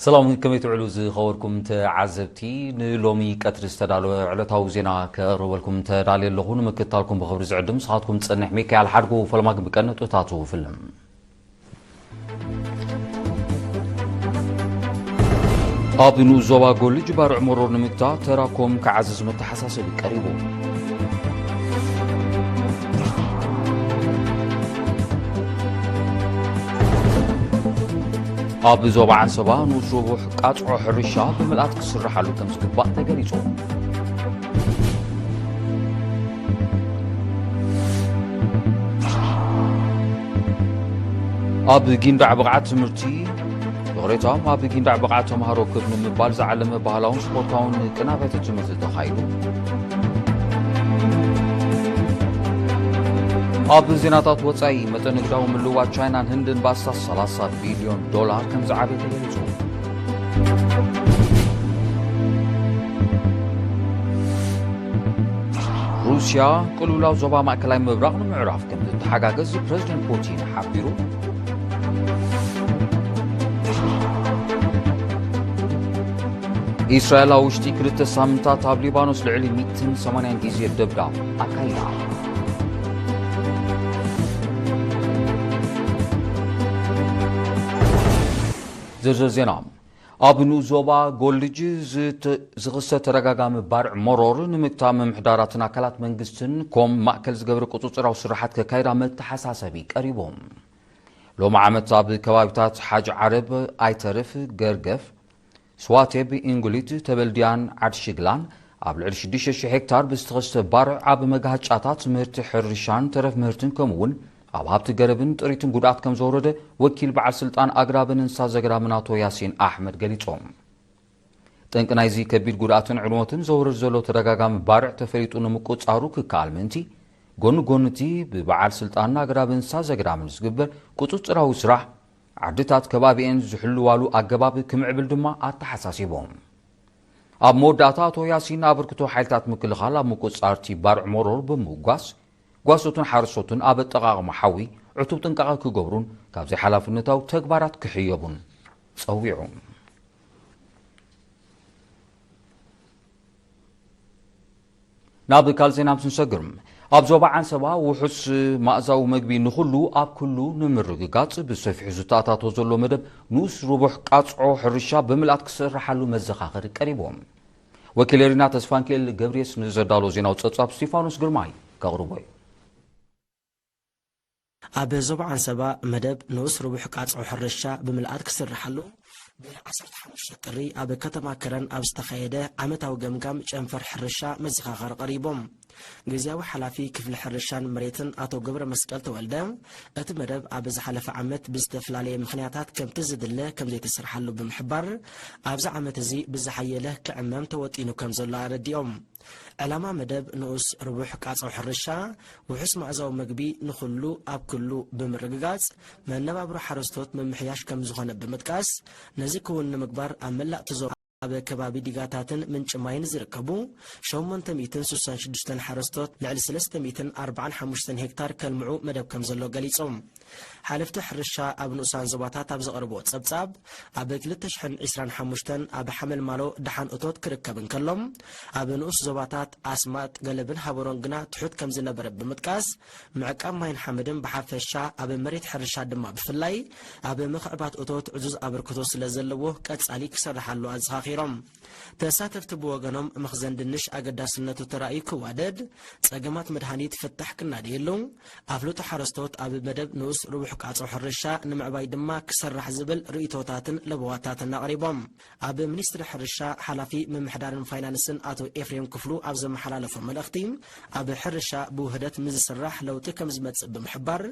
ሰላም፣ ከመይ ትውዕሉ ዝኸበርኩም ተዓዘብቲ? ንሎሚ ቀትሪ ዝተዳለወ ዕለታዊ ዜና ከቕርበልኩም ተዳልየ ኣለኹ። ንምክትታልኩም ብኽብሪ ዝዕድም ስኻትኩም ዝጸንሕ ሚካኤል ሓድጉ። ፈለማ ግን ብቀንጥታቱ ፍልም። ኣብ ንኡስ ዞባ ጎልጅ ባርዕ መሮር ንምግታእ ተራኮም ክዓዝዝ መተሓሳሰቢ ቀሪቡ። ኣብ ዞባ ዓንሰባ ንኡስ ረቡሕ ቃጽዖ ሕርሻ ብምልኣት ክስርሓሉ ከም ዝግባእ ተገሊጹ። ኣብ ጊንዳዕ ብቕዓት ትምህርቲ፣ ይቕሬታ፣ ኣብ ጊንዳዕ ብቕዓት ተምሃሮ ክብ ንምባል ዝዓለመ ባህላውን ስፖርታውን ቅነ ኣብያተ ትምህርቲ ተኻይዱ። ኣብ ዜናታት ወጻኢ፣ መጠን ንግዳዊ ምልውዋጥ ቻይናን ህንድን ብኣስታት ሰላሳ ቢልዮን ዶላር ከም ዝዓበየ ተገሊጹ። ሩስያ ቅልውላው ዞባ ማእከላይ ምብራቕ ንምዕራፍ ከም ዝተሓጋገዝ ፕረዚደንት ፑቲን ሓቢሩ። እስራኤል ኣብ ውሽጢ ክልተ ሳምንታት ኣብ ሊባኖስ ልዕሊ ሚእትን ሰማንያን ግዜ ደብዳብ ኣካይዳ። ዝርዝር ዜና። ኣብ ንኡስ ዞባ ጎልጅ ዝተ-፣ ዝኽሰት ተደጋጋሚ ባርዕ መሮር ንምግታእ ምምሕዳራትን ኣካላት መንግስትን ኮም ማእከል ዝገብረ ቁጽጽራዊ ስራሓት ከካይዳ መተሓሳሰቢ ቀሪቡ። ሎሚ ዓመት ኣብ ከባቢታት ሓጅ ዓረብ፣ ኣይተርፍ፣ ገርገፍ፣ ስዋቴብ፣ ኢንጉሊት፣ ተበልዲያን ዓድሽግላን ኣብ ልዕሊ ሽዱሽተ ሽሕ ሄክታር ብዝተኸስተ ባርዕ ኣብ መጋሃጫታት ምህርቲ ሕርሻን ተረፍ ምህርትን ከምኡ እውን ኣብ ሃብቲ ገረብን ጥሪትን ጉድኣት ከም ዘውረደ ወኪል በዓል ስልጣን ኣግራብን እንስሳ ዘገዳምን ኣቶ ያሲን ኣሕመድ ገሊጾም። ጠንቂ ናይዚ ከቢድ ጉድኣትን ዕንወትን ዘውርድ ዘሎ ተደጋጋሚ ባርዕ ተፈሊጡ ንምቁጻሩ ክከኣል ምእንቲ፣ ጎኒ ጎኒ እቲ ብበዓል ስልጣን ኣግራብን እንስሳ ዘገዳምን ዝግበር ቁጽጽራዊ ስራሕ፣ ዓድታት ከባቢኤን ዝሕልዋሉ ኣገባብ ክምዕብል ድማ ኣተሓሳሲቦም። ኣብ መወዳእታ ኣቶ ያሲን ኣበርክቶ ሓይልታት ምክልኻል ኣብ ምቁጽጻር እቲ ባርዕ መሮር ብምውጋስ፣ ጓሶትን ሓረስቶትን ኣብ ኣጠቓቕማ ሓዊ ዕቱብ ጥንቃቐ ክገብሩን ካብ ዘይሓላፍነታዊ ተግባራት ክሕየቡን ጸዊዑ። ናብ ካልእ ዜና ምስ ንሰግር፣ ኣብ ዞባ ዓንሰባ ውሑስ ማእዛዊ መግቢ ንኹሉ ኣብ ኩሉ ንምርግጋጽ ብሰፊሑ ዝተኣታቶ ዘሎ መደብ ንኡስ ርቡሕ ቃጽዖ ሕርሻ ብምልኣት ክስርሓሉ መዘኻኸሪ ቀሪቡ። ወኪል ኤሪና ተስፋንኪኤል ገብርየስ ንዘዳሎ ዜናዊ ጸብጻብ ስቲፋኖስ ግርማይ ከቕርቦ እዩ። ኣብ ዞባ ዓንሰባ መደብ ንኡስ ርቡሕ ቃጽዖ ሕርሻ ብምልኣት ክስርሓሉ ብ15 ጥሪ ኣብ ከተማ ከረን ኣብ ዝተኻየደ ዓመታዊ ገምጋም ጨንፈር ሕርሻ መዘኻኸሪ ቀሪቦም። ግዝያዊ ሓላፊ ክፍሊ ሕርሻን መሬትን ኣቶ ገብረ መስቀል ተወልደ፣ እቲ መደብ ኣብ ዝሓለፈ ዓመት ብዝተፈላለየ ምኽንያታት ከምቲ ዝድለ ከም ዘይተሰርሓሉ ብምሕባር፣ ኣብዚ ዓመት እዚ ብዝሓየለ ክዕመም ተወጢኑ ከም ዘሎ ኣረዲኦም። ዕላማ መደብ ንኡስ ርቡሕ ቃጸው ሕርሻ፣ ውሑስ ማእዛዊ መግቢ ንኹሉ ኣብ ኩሉ ብምርግጋጽ፣ መነባብሮ ሓረስቶት ምምሕያሽ ከም ዝኾነ ብምጥቃስ፣ ነዚ ክውን ንምግባር ኣብ መላእ እቲ ዞባ ኣብ ከባቢ ዲጋታትን ምንጪ ማይን ዝርከቡ ሸሞንተ ሚእትን ስሳን ሽዱሽተን ሓረስቶት ልዕሊ ሰለስተ ሚእትን ኣርባዓን ሓሙሽተን ሄክታር ከልምዑ መደብ ከም ዘሎ ገሊጾም። ሓለፍቲ ሕርሻ ኣብ ንኡሳን ዞባታት ኣብ ዘቕርብዎ ጸብጻብ፣ ኣብ ክልተ ሽሕን ዕስራን ሓሙሽተን ኣብ ሓመልማሎ ደሓን እቶት ክርከብ እንከሎ፣ ኣብ ንኡስ ዞባታት ኣስማጥ፣ ገለብን ሃበሮን ግና ትሑት ከም ዝነበረ ብምጥቃስ፣ ምዕቃብ ማይን ሓመድን ብሓፈሻ ኣብ መሬት ሕርሻ ድማ ብፍላይ ኣብ ምኽዕባት እቶት ዕዙዝ ኣበርክቶ ስለ ዘለዎ ቀጻሊ ክሰርሓሉ ኣዘኻኺሮም። ተሳተፍቲ ብወገኖም መኽዘን ድንሽ ኣገዳስነቱ ተራእዩ ክዋደድ፣ ጸገማት መድሃኒት ፍታሕ ክናደየሉ፣ ኣፍልጦ ሓረስቶት ኣብ መደብ ንኡስ ርቡሕ ቃጽዖ ሕርሻ ንምዕባይ ድማ ክሰራሕ ዝብል ርእይቶታትን ለበዋታትን ኣቕሪቦም። ኣብ ሚኒስትሪ ሕርሻ ሓላፊ ምምሕዳርን ፋይናንስን ኣቶ ኤፍሬም ክፍሉ ኣብ ዘመሓላለፎ መልእኽቲ፣ ኣብ ሕርሻ ብውህደት ምስ ዝስራሕ ለውጢ ከም ዝመጽእ ብምሕባር፣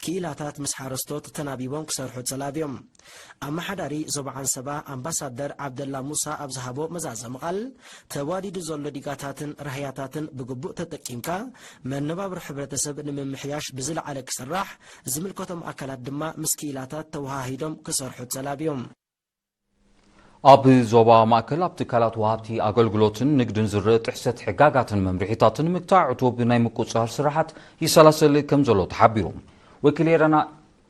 ክኢላታት ምስ ሓረስቶት ተናቢቦም ክሰርሑ ተላብዮም። ኣመሓዳሪ ዞባ ዓንሰባ ኣምባሳደር ዓብደላ ሙሳ ኣብ ዝሃቦ መዛዘሚ ቃል፣ ተዋዲዱ ዘሎ ዲጋታትን ራህያታትን ብግቡእ ተጠቂምካ፣ መነባብሮ ሕብረተሰብ ንምምሕያሽ ብዝለዓለ ክስራሕ ዝምልከቶም ኣካላት ድማ ምስ ክኢላታት ተወሃሂዶም ክሰርሑ ተላብዮም። ኣብ ዞባ ማእከል ኣብ ትካላት ወሃብቲ ኣገልግሎትን ንግድን ዝረአ ጥሕሰት ሕጋጋትን መምርሒታትን ንምግታዕ ዕቱብ ናይ ምቁጽጻር ስራሓት ይሰላሰል ከም ዘሎ ተሓቢሩ። ወኪል ኤረና፣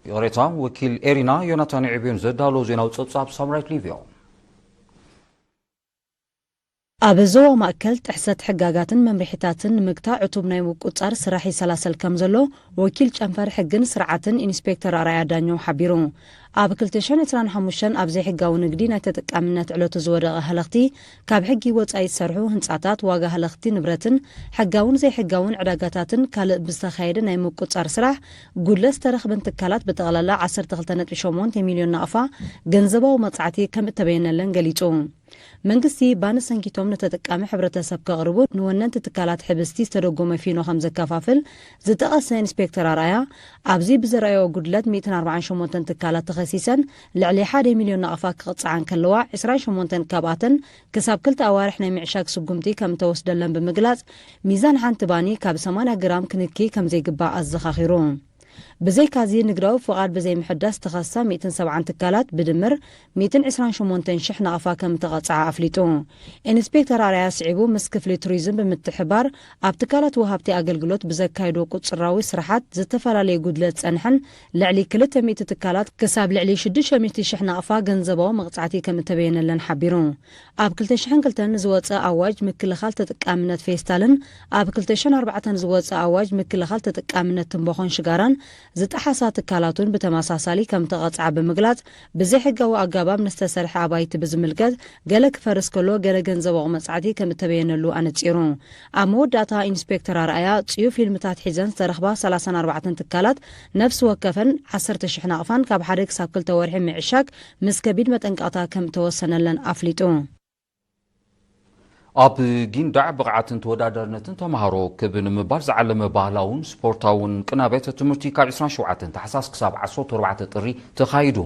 ይቕሬታ፣ ወኪል ኤሪና ዮናታን ዕብዮን ዘዳሎ ዜናዊ ጸብጻብ ሳምራይት ሊቭዮ። ኣብ ዞባ ማእከል ጥሕሰት ሕጋጋትን መምርሒታትን ንምግታእ ዕቱብ ናይ ምቁጻር ስራሕ ይሰላሰል ከም ዘሎ ወኪል ጨንፈር ሕግን ስርዓትን ኢንስፔክተር ኣርኣያ ዳኘው ሓቢሩ። ኣብ ክልተ ሽሕን ዕስራን ሓሙሽተን ኣብ ዘይሕጋዊ ንግዲ ናይ ተጠቃምነት ዕለቱ ዝወደቐ ሃለኽቲ ካብ ሕጊ ወጻኢ ዝሰርሑ ህንጻታት፣ ዋጋ ሃለኽቲ ንብረትን ሕጋውን ዘይሕጋውን ዕዳጋታትን ካልእ ብዝተኻየደ ናይ ምቁጻር ስራሕ ጉድለት ዝተረኽበን ትካላት ብጠቕላላ ዓሰርተ ክልተ ነጥቢ ሸሞንተ ሚልዮን ናቕፋ ገንዘባዊ መቕጻዕቲ ከም እተበየነለን ገሊጹ። መንግስቲ ባኒ ሰንኪቶም ንተጠቃሚ ሕብረተሰብ ከቕርቡ ንወነንቲ ትካላት ሕብስቲ ዝተደጎመ ፊኖ ከም ዘከፋፍል ዝጠቐሰ ኢንስፔክተር ኣርኣያ፣ ኣብዚ ብዘረኣዮ ጉድለት ሚእትን ኣርባዓን ሸሞንተን ትካላት ተኸሲሰን ልዕሊ ሓደ ሚልዮን ናቕፋ ክቕጽዓ እንከለዋ፣ ዕስራን ሸሞንተን ካብኣተን ክሳብ ክልተ ኣዋርሕ ናይ ምዕሻግ ስጉምቲ ከም እተወስደለን ብምግላጽ፣ ሚዛን ሓንቲ ባኒ ካብ ሰማንያ ግራም ክንኪ ከም ዘይግባእ ኣዘኻኺሩ። ብዘይካዚ፣ ንግዳዊ ፍቓድ ብዘይምሕዳስ ዝተኸሳ ሚእትን ሰብዓን ትካላት ብድምር ሚእትን ዕስራን ሸሞንተን ሽሕ ናቕፋ ከም እተቐጽዓ ኣፍሊጡ። ኢንስፔክተር ኣርኣያ ስዒቡ ምስ ክፍሊ ቱሪዝም ብምትሕብባር ኣብ ትካላት ወሃብቲ ኣገልግሎት ብዘካየዶ ቁጽራዊ ስራሓት ዝተፈላለየ ጉድለት ዝጸንሐን ልዕሊ ክልተ ሚእቲ ትካላት ክሳብ ልዕሊ ሽዱሽተ ሚእቲ ሽሕ ናቕፋ ገንዘባዊ መቕጻዕቲ ከም እተበየነለን ሓቢሩ። ኣብ ክልተ ሽሕን ክልተን ዝወጸ ኣዋጅ ምክልኻል ተጠቃምነት ፌስታልን ኣብ ክልተ ሽሕን ኣርባዕተን ዝወጸ ኣዋጅ ምክልኻል ተጠቃምነት ትንባኾን ሽጋራን ዝጠሓሳ ትካላት እውን ብተመሳሳሊ ከም ተቐጽዓ ብምግላጽ፣ ብዘይሕጋዊ ኣገባብ ንዝተሰርሐ ኣባይቲ ብዝምልከት ገለ ክፈርስ ከሎ ገለ ገንዘባዊ መቕጻዕቲ ከም እተበየነሉ ኣነጺሩ። ኣብ መወዳእታ ኢንስፔክተር ኣርኣያ ጽዩ ፊልምታት ሒዘን ዝተረኽባ ሰላሳን ኣርባዕተን ትካላት ነፍሲ ወከፈን ዓሰርተ ሽሕ ናቕፋን ካብ ሓደ ክሳብ ክልተ ወርሒ ምዕሻግ ምስ ከቢድ መጠንቀቕታ ከም እተወሰነለን ኣፍሊጡ። ኣብ ጊንዳዕ ብቕዓትን ተወዳዳርነትን ተምሃሮ ክብ ንምባል ዝዓለመ ባህላውን ስፖርታውን ቅነ ኣብያተ ትምህርቲ ካብ ዕስራን ሸውዓተን ታሕሳስ ክሳብ ዓሰርተ ኣርባዕተ ጥሪ ተኻይዱ።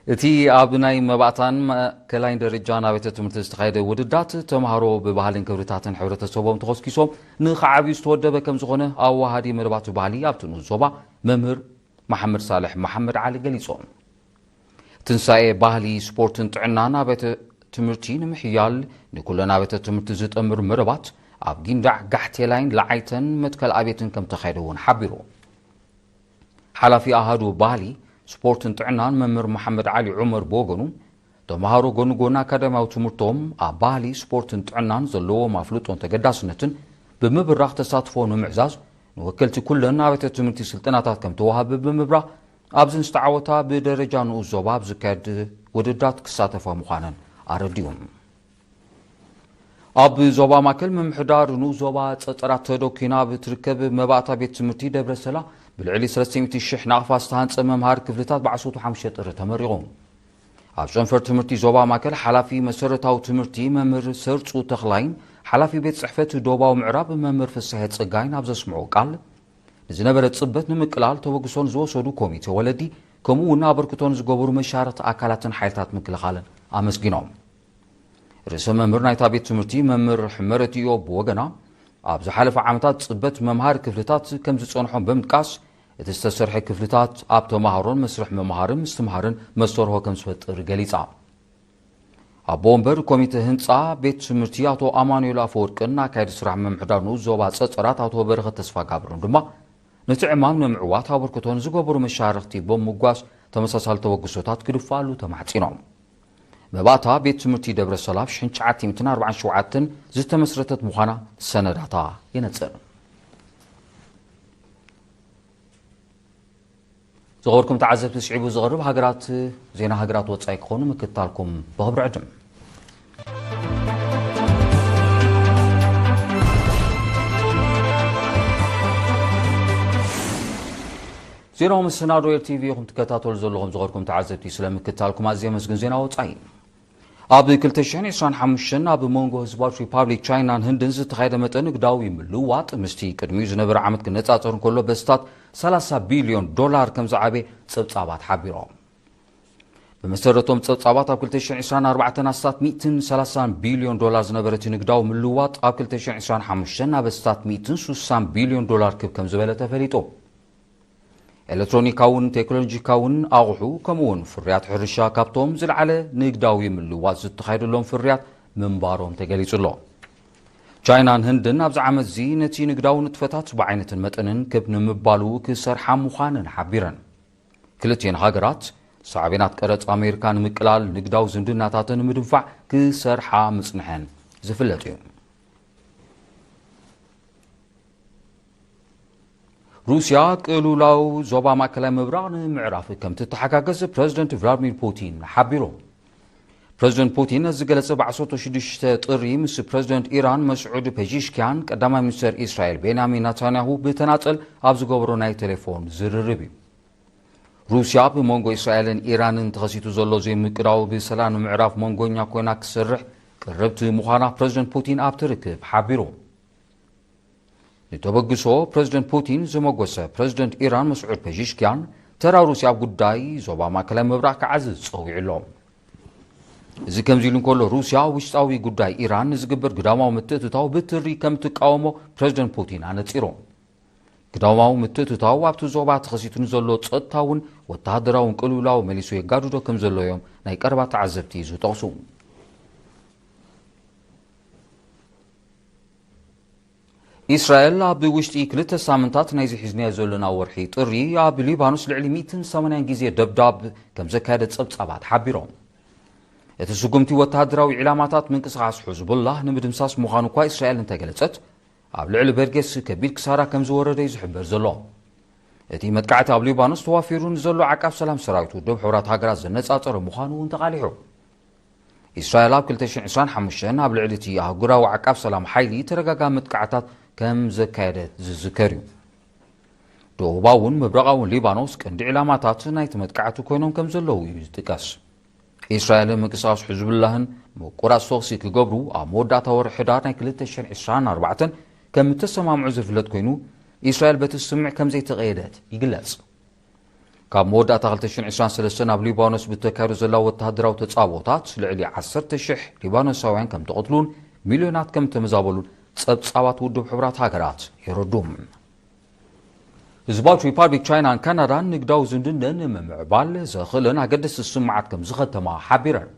እቲ ኣብ ናይ መባእታን ማእከላይን ደረጃን ኣብያተ ትምህርቲ ዝተኻየደ ውድዳት፣ ተምሃሮ ብባህልን ክብርታትን ሕብረተሰቦም ተኾስኪሶም ንኽዓብዩ ዝተወደበ ከም ዝኾነ ኣዋሃዲ መደባት ባህሊ ኣብቲ ንኡስ ዞባ መምህር መሓመድ ሳልሕ መሓመድ ዓሊ ገሊጾም። ትንሳኤ ባህሊ፣ ስፖርትን ጥዕናን ኣብያተ ትምህርቲ ንምሕያል ንኩለን ኣብያተ ትምህርቲ ዝጠምር መደባት ኣብ ጊንዳዕ፣ ጋሕቴላይን ለዓይተን መትከል ኣብየትን ከም ተኻየደ እውን ሓቢሩ። ሓላፊ ኣሃዱ ባህሊ፣ ስፖርትን ጥዕናን መምህር መሓመድ ዓሊ ዑመር ብወገኑ፣ ተምሃሮ ጎኒ ጎኒ ኣካዳሚያዊ ትምህርቶም ኣብ ባህሊ፣ ስፖርትን ጥዕናን ዘለዎም ኣፍልጦን ተገዳስነትን ብምብራኽ ተሳትፎ ንምዕዛዝ ንወከልቲ ኩለን ኣብያተ ትምህርቲ ስልጠናታት ከም ተዋሃበ ብምብራህ፣ ኣብዚ ዝተዓወታ ብደረጃ ንኡስ ዞባ ኣብ ዝካየድ ውድዳት ክሳተፋ ምዃነን ኣረዲኡ። ኣብ ዞባ ማእከል ምምሕዳር ንኡስ ዞባ ጸጸራት ተደኪና ኣብ እትርከብ መባእታ ቤት ትምህርቲ ደብረ ሰላ ብልዕሊ ሰለስተ ሚእቲ ሽሕ ናቕፋ ዝተሃንጸ መምሃሪ ክፍልታት ብዓሰርተ ሓሙሽተ ጥሪ ተመሪቑ። ኣብ ጨንፈር ትምህርቲ ዞባ ማእከል ሓላፊ መሰረታዊ ትምህርቲ መምህር ሰርጹ ተኽላይን ሓላፊ ቤት ጽሕፈት ዶባዊ ምዕራብ መምህር ፍስሐ ጸጋይን ኣብ ዘስምዑ ቃል፣ ንዝነበረ ጽበት ንምቅላል ተበግሶ ንዝወሰዱ ኮሚቴ ወለዲ፣ ከምኡ እውን ኣበርክቶ ንዝገበሩ መሻርኽቲ ኣካላትን ሓይልታት ምክልኻልን ኣመስጊኖም። ርእሰ መምህር ናይታ ቤት ትምህርቲ መምህር ሕመረት ኢዮብ ብወገና፣ ኣብ ዝሓለፈ ዓመታት ጽበት መምሃሪ ክፍልታት ከም ዝጸንሖም ብምጥቃስ፣ እቲ ዝተሰርሐ ክፍልታት ኣብ ተማሃሮን መስርሕ ምምሃርን ምስትምሃርን መስተርሆ ከም ዝፈጥር ገሊጻ። ኣቦ ወንበር ኮሚተ ህንጻ ቤት ትምህርቲ ኣቶ ኣማኑኤል ኣፈወርቅን ኣካየዲ ስራሕ ምምሕዳር ንኡስ ዞባ ጸጸራት ኣቶ በረኸት ተስፋጋብርን ድማ፣ ነቲ ዕማም ንምዕዋት ኣበርክቶ ንዝገበሩ መሻርኽቲ ብምምጓስ ተመሳሳሊ ተበግሶታት ክድፋኣሉ ተማሕጺኖም። መባእታ ቤት ትምህርቲ ደብረ ሰላም ሽሕን ትሽዓተ ሚእትን ኣርባዓን ሸውዓተን ዝተመስረተት ምዃና ሰነዳታ የነጽር። ዝኸበርኩም ተዓዘብቲ፣ ስዒቡ ዝቐርብ ሃገራት፣ ዜና ሃገራት ወጻኢ ክኾኑ ምክትታልኩም ብኽብሪ ዕድም። ዜናዊ መሰናዶ ኤር ቲ ቪ ኢኹም ትከታተሉ ዘለኹም። ዝኸበርኩም ተዓዘብቲ፣ ስለ ምክትታልኩም ኣዝየ ኣመስግን። ዜና ወጻኢ። ኣብ ክልተ ሽሕን ዕስራን ሓሙሽተን ኣብ መንጎ ህዝባዊት ሪፓብሊክ ቻይናን ህንድን ዝተኻየደ መጠን ንግዳዊ ምልውዋጥ ምስቲ ቅድሚኡ ዝነበረ ዓመት ክነጻጸር እንከሎ በስታት ሰላሳ ቢልዮን ዶላር ከም ዝዓበየ ጸብጻባት ሓቢሮም። ብመሰረቶም ጸብጻባት ኣብ ክልተ ሽሕን ዕስራን ኣርባዕተን ኣስታት ሚእትን ሰላሳን ቢልዮን ዶላር ዝነበረ እቲ ንግዳዊ ምልውዋጥ ኣብ ክልተ ሽሕን ዕስራን ሓሙሽተን ናብ ኣስታት ሚእትን ሱሳን ቢልዮን ዶላር ክብ ከም ዝበለ ተፈሊጡ። ኤሌክትሮኒካውን ቴክኖሎጂካውን ኣቑሑ ከምኡውን ፍርያት ሕርሻ ካብቶም ዝለዓለ ንግዳዊ ምልውዋጥ ዝተኻየደሎም ፍርያት ምንባሮም ተገሊጹ ኣሎ። ቻይናን ህንድን ኣብዚ ዓመት እዚ ነቲ ንግዳዊ ንጥፈታት ብዓይነትን መጠንን ክብ ንምባሉ ክሰርሓ ምዃነን ሓቢረን። ክልቲኤን ሃገራት ሳዕቤናት ቀረጽ ኣሜሪካ ንምቅላል ንግዳዊ ዝምድናታተን ንምድንፋዕ ክሰርሓ ምጽንሐን ዝፍለጥ እዩ። ሩስያ ቅልውላው ዞባ ማእከላይ ምብራቕ ንምዕራፍ ከም ትተሓጋገዝ ፕረዚደንት ቭላድሚር ፑቲን ሓቢሩ። ፕረዚደንት ፑቲን ነዚ ዝገለጸ ብ ዓሰርተ ሽዱሽተ ጥሪ ምስ ፕረዚደንት ኢራን መስዑድ ፔዚሽኪያን ቀዳማይ ሚኒስተር እስራኤል ቤንያሚን ናታንያሁ ብተናጸል ኣብ ዝገበሮ ናይ ቴሌፎን ዝርርብ እዩ። ሩስያ ብመንጎ እስራኤልን ኢራንን ተኸሲቱ ዘሎ ዘይምቅዳው ብሰላም ንምዕራፍ መንጎኛ ኮይና ክትሰርሕ ቅርብቲ ምዃና ፕረዚደንት ፑቲን ኣብቲ ርክብ ሓቢሩ። ንተበግሶ ፕረዚደንት ፑቲን ዘመጎሰ ፕረዚደንት ኢራን መስዑድ ፔዚሽኪያን፣ ተራ ሩስያ ኣብ ጉዳይ ዞባ ማእከላይ ምብራቕ ክዓዝዝ ጸዊዑ ኣሎ። እዚ ከምዚ ኢሉ እንከሎ፣ ሩስያ ውሽጣዊ ጉዳይ ኢራን ንዝግበር ግዳማዊ ምትእትታው ብትሪ ከም ትቃወሞ ፕረዚደንት ፑቲን ኣነጺሩ። ግዳማዊ ምትእትታው ኣብቲ ዞባ ተኸሲቱ ንዘሎ ጸጥታውን ወተሃደራውን ቅልውላው መሊሱ የጋድዶ ከም ዘሎ እዮም ናይ ቀረባ ተዓዘብቲ ዝጠቕሱ። እስራኤል ኣብ ውሽጢ ክልተ ሳምንታት ናይዚ ሒዝናዮ ዘለና ወርሒ ጥሪ ኣብ ሊባኖስ ልዕሊ ሚእትን ሰማንያን ግዜ ደብዳብ ከም ዘካየደት ጸብጻባት ሓቢሮም። እቲ ስጉምቲ ወተሃደራዊ ዒላማታት ምንቅስቓስ ሕዝቡላህ ንምድምሳስ ምዃኑ እኳ እስራኤል እንተገለጸት፣ ኣብ ልዕሊ በርጌስ ከቢድ ክሳራ ከም ዝወረደ እዩ ዝሕበር ዘሎ። እቲ መጥቃዕቲ ኣብ ሊባኖስ ተዋፊሩ ንዘሎ ዓቃብ ሰላም ሰራዊት ውድብ ሕቡራት ሃገራት ዘነጻጸረ ምዃኑ እውን ተቓሊሑ። እስራኤል ኣብ ክልተ ሽሕን ዕስራን ሓሙሽተን ኣብ ልዕሊ እቲ ኣህጉራዊ ዓቃብ ሰላም ሓይሊ ተደጋጋሚ መጥቃዕታት ከም ዘካየደት ዝዝከር እዩ። ደቡባውን ምብራቓውን ሊባኖስ ቀንዲ ዒላማታት ናይቲ መጥቃዕቲ ኮይኖም ከም ዘለዉ እዩ ዝጥቀስ። እስራኤልን ምንቅስቓስ ሕዝቡላህን ምቁራጽ ተኹሲ ክገብሩ ኣብ መወዳእታ ወርሒ ሕዳር ናይ ክልተ ሽሕን ዕስራን ኣርባዕተን ከም እተሰማምዑ ዝፍለጥ ኮይኑ፣ እስራኤል በቲ ስምምዕ ከም ዘይተቐየደት ይግለጽ። ካብ መወዳእታ ክልተ ሽሕን ዕስራን ሰለስተን ኣብ ሊባኖስ ብተካይዶ ዘላ ወተሃደራዊ ተጻብኦታት ልዕሊ ዓሰርተ ሽሕ ሊባኖሳውያን ከም ተቐትሉን ሚልዮናት ከም ተመዛበሉን ጸብጻባት ውድብ ሕቡራት ሃገራት የረዱ። ህዝባዊት ሪፓብሊክ ቻይናን ካናዳን ንግዳዊ ዝምድነን ንምምዕባል ዘኽእለን ኣገደስቲ ስምምዓት ከም ዝኸተማ ሓቢረን።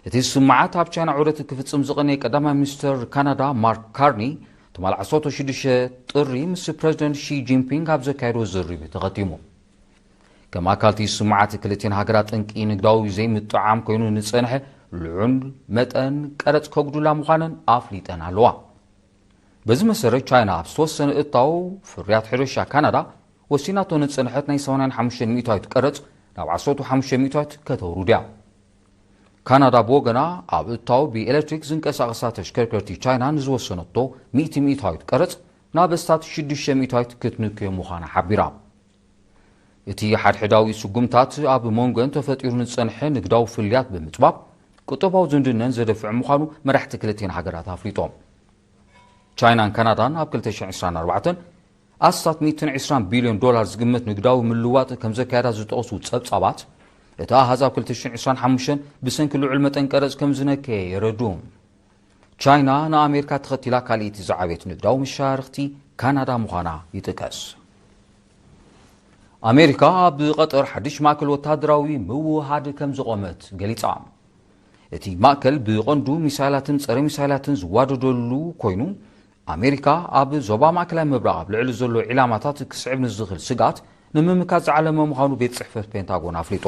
እቲ ስምምዓት ኣብ ቻይና ዑደት ክፍጽም ዝቐነየ ቀዳማይ ሚኒስተር ካናዳ ማርክ ካርኒ ትማል ዓሰርተ ሽዱሽተ ጥሪ ምስ ፕረዚደንት ሺ ጂንፒንግ ኣብ ዘካየዶ ዝርርብ ተኸቲሙ። ከም ኣካል እቲ ስምምዓት ክልቲኤን ሃገራት ጠንቂ ንግዳዊ ዘይምጥዓም ኮይኑ ንጸንሐ ልዑል መጠን ቀረጽ ከጉድላ ምዃነን ኣፍሊጠን ኣለዋ። በዚ መሰረት ቻይና ኣብ ዝተወሰነ እታው ፍርያት ሕርሻ ካናዳ ወሲናቶ ንጸንሐት ናይ ሰማንያን ሓሙሽተን ሚእታዊት ቀረጽ ናብ ዓሰርተ ሓሙሽተ ሚእታዊት ከተውርድ እያ። ካናዳ ብወገና ኣብ እታው ብኤሌክትሪክ ዝንቀሳቐሳ ተሽከርከርቲ ቻይና ንዝወሰነቶ ሚእቲ ሚእታዊት ቀረጽ ናብ ኣስታት ሽዱሽተ ሚእታዊት ክትንክዮ ምዃና ሓቢራ። እቲ ሓድሕዳዊ ስጉምታት ኣብ መንጎን ተፈጢሩ ንጸንሐ ንግዳዊ ፍልልያት ብምጽባብ ቁጠባዊ ዝምድነን ዘደፍዕ ምዃኑ መራሕቲ ክልቲኤን ሃገራት ኣፍሊጦም። ቻይናን ካናዳን ኣብ ክልተ ሽሕን ዕስራን ኣርባዕተን ኣስታት ሚእትን ዕስራን ቢልዮን ዶላር ዝግመት ንግዳዊ ምልውዋጥ ከም ዘካየዳ ዝጠቕሱ ጸብጻባት፣ እቲ ኣሃዝ ኣብ ክልተ ሽሕን ዕስራን ሓሙሽተን ብሰንኪ ልዑል መጠን ቀረጽ ከም ዝነከየ የረድኡ። ቻይና ንኣሜሪካ ተኸቲላ ካልኣይቲ ዝዓበየት ንግዳዊ መሻርኽቲ ካናዳ ምዃና ይጥቀስ። ኣሜሪካ ኣብ ቀጠር ሓድሽ ማእከል ወተሃደራዊ ምውህሃድ ከም ዘቖመት ገሊጻ። እቲ ማእከል ብቐንዱ ሚሳይላትን ጸረ ሚሳይላትን ዝዋደደሉ ኮይኑ፣ ኣሜሪካ ኣብ ዞባ ማእከላይ ምብራቕ ኣብ ልዕሊ ዘሎ ዒላማታት ክስዕብ ንዝኽእል ስግኣት ንምምካት ዝዓለመ ምዃኑ ቤት ጽሕፈት ፔንታጎን ኣፍሊጡ።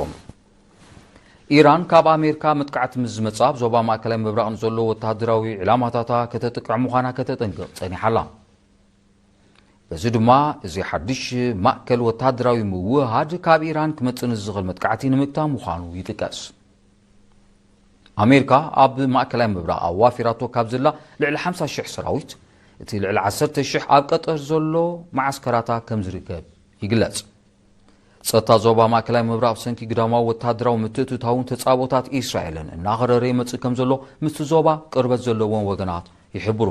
ኢራን ካብ ኣሜሪካ መጥቃዕቲ ምስ ዝመጽኣ ኣብ ዞባ ማእከላይ ምብራቕ ንዘሎ ወተሃደራዊ ዒላማታታ ከተጥቅዕ ምዃና ከተጠንቅቕ ጸኒሓ ኣላ። በዚ ድማ እዚ ሓድሽ ማእከል ወተሃደራዊ ምውህሃድ ካብ ኢራን ክመጽእ ንዝኽእል መጥቃዕቲ ንምግታእ ምዃኑ ይጥቀስ። ኣሜሪካ ኣብ ማእከላይ ምብራቕ ኣዋፊራቶ ካብ ዘላ ልዕሊ ሓምሳ ሽሕ ሰራዊት፣ እቲ ልዕሊ ዓሰርተ ሽሕ ኣብ ቀጠር ዘሎ መዓስከራታ ከም ዝርከብ ይግለጽ። ጸጥታ ዞባ ማእከላይ ምብራቕ ብሰንኪ ግዳማዊ ወተሃደራዊ ምትእትታውን ተጻብኦታት እስራኤልን እናኸረረ ይመጽእ ከም ዘሎ ምስቲ ዞባ ቅርበት ዘለዎም ወገናት ይሕብሩ።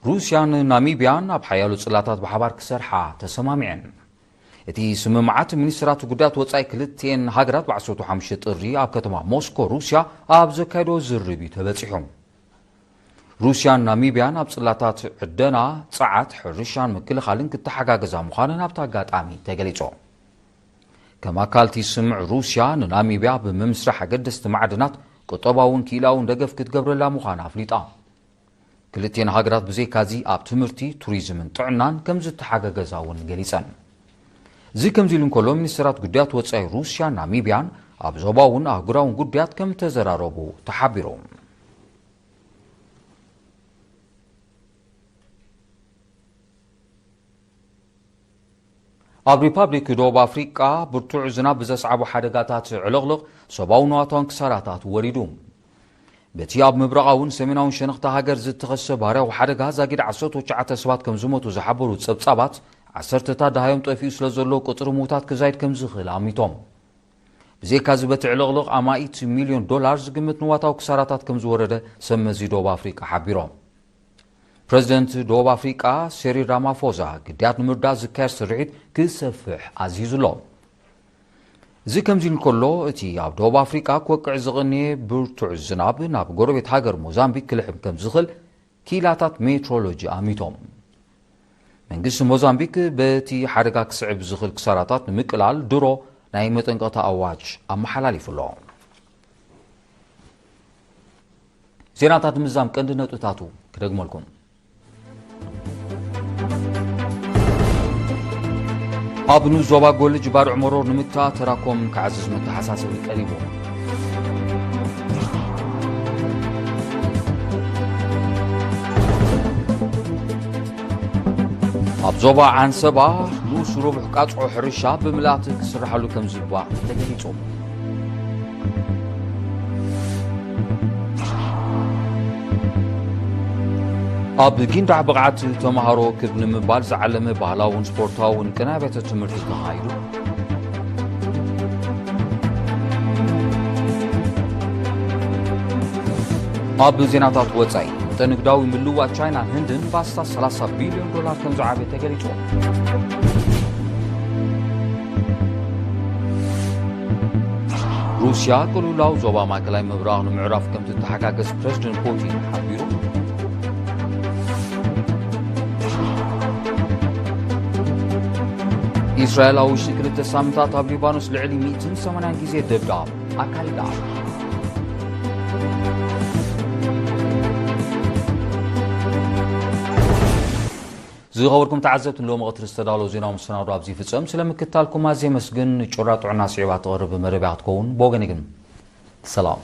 ሩስያን ናሚብያን ኣብ ሓያሎ ጽላታት ብሓባር ክሰርሓ ተሰማሚዐን። እቲ ስምምዓት ሚኒስትራት ጉዳያት ወጻኢ ክልቲኤን ሃገራት ብ ዓሰርተ ሓሙሽተ ጥሪ ኣብ ከተማ ሞስኮ ሩስያ ኣብ ዘካየዶ ዝርርብ እዩ ተበጺሑ። ሩስያን ናሚብያን ኣብ ጽላታት ዕደና፣ ጸዓት፣ ሕርሻን ምክልኻልን ክተሓጋገዛ ምዃነን ኣብቲ ኣጋጣሚ ተገሊጹ። ከም ኣካል እቲ ስምምዕ ሩስያ ንናሚብያ ብምምስራሕ ኣገደስቲ ማዕድናት ቁጠባውን ክኢላውን ደገፍ ክትገብረላ ምዃና ኣፍሊጣ። ክልቲኤን ሃገራት ብዘይካዚ ኣብ ትምህርቲ፣ ቱሪዝምን ጥዕናን ከም ዝተሓጋገዛ እውን ገሊጸን። እዚ ከምዚ ኢሉ እንከሎ፣ ሚኒስትራት ጉዳያት ወጻኢ ሩስያን ናሚብያን ኣብ ዞባውን ኣህጉራውን ጉዳያት ከም ተዘራረቡ ተሓቢሩ። ኣብ ሪፓብሊክ ደቡብ ኣፍሪቃ ብርቱዕ ዝናብ ብዘስዓቦ ሓደጋታት ዕልቕልቕ ሰብኣዊ ንዋታውን ክሳራታት ወሪዱ። በቲ ኣብ ምብራቓውን ሰሜናውን ሸነኽታ ሃገር ዝተኸሰ ባህርያዊ ሓደጋ ዛጊድ ዓሰርተ ትሽዓተ ሰባት ከም ዝሞቱ ዝሓበሩ ጸብጻባት፣ ዓሰርተታት ደሃዮም ጠፊኡ ስለ ዘሎ ቁጽሪ ምዉታት ክዛይድ ከም ዝኽእል ኣሚቶም። ብዘይካዚ በቲ ዕልቕልቕ ኣማኢት ሚልዮን ዶላር ዝግምት ንዋታዊ ክሳራታት ከም ዝወረደ ሰብ መዚ ደቡብ ኣፍሪቃ ሓቢሮም። ፕረዚደንት ደቡብ ኣፍሪቃ ሴሪል ራማፎዛ ግዳያት ንምርዳእ ዝካየድ ስርሒት ክሰፍሕ ኣዚዙ ኣሎ። እዚ ከምዚ እንከሎ፣ እቲ ኣብ ደቡብ ኣፍሪቃ ክወቅዕ ዝቐንየ ብርቱዕ ዝናብ ናብ ጎረቤት ሃገር ሞዛምቢክ ክልሕም ከም ዝኽእል ክኢላታት ሜትሮሎጂ ኣሚቶም። መንግስቲ ሞዛምቢክ በቲ ሓደጋ ክስዕብ ዝኽእል ክሳራታት ንምቅላል ድሮ ናይ መጠንቀቕታ ኣዋጅ ኣመሓላሊፉ ኣሎ። ዜናታት ምዛም ቀንዲ ነጥብታቱ ክደግመልኩም። ኣብ ንኡስ ዞባ ጎልጅ ባርዕ መሮር ንምግታእ ተራኮም ክዓዝዝ መተሓሳሰቢ ቀሪቡ። ኣብ ዞባ ዓንሰባ ንኡስ ርቡሕ ቃጽዖ ሕርሻ ብምልኣት ክስራሓሉ ከም ዝግባእ ተገሊጹ። ኣብ ጊንዳዕ ብቕዓት ተምሃሮ ክብ ንምባል ዝዓለመ ባህላውን ስፖርታውን ቅነ ኣብያተ ትምህርቲ ተኻይዱ። ኣብ ዜናታት ወጻኢ፣ ንግዳዊ ምልውዋጥ ቻይናን ህንድን ብኣስታት ሰላሳ ቢልዮን ዶላር ከም ዝዓበ ተገሊጹ። ሩስያ ቅልውላው ዞባ ማእከላይ ምብራቕ ንምዕራፍ ከም ትተሓጋገዝ ፕረዚደንት ፑቲን ሓቢሩ። ኢስራኤል ኣብ ውሽጢ ክልተ ሳምንታት ኣብ ሊባኖስ ልዕሊ ሚእትን ሰማንያን ግዜ ደብዳብ ኣካይዳ። ዝኸበርኩም ተዓዘብቲ፣ ንሎሚ ቀትሪ ዝተዳለወ ዜናዊ መሰናዶ ኣብዚ ይፍጸም። ስለ ምክትታልኩም ኣዝየ የመስግን። ጩራ ጥዑና ስዒባ ትቐርብ መደብ እያ ክትከውን። ብወገነይ ግን ሰላም።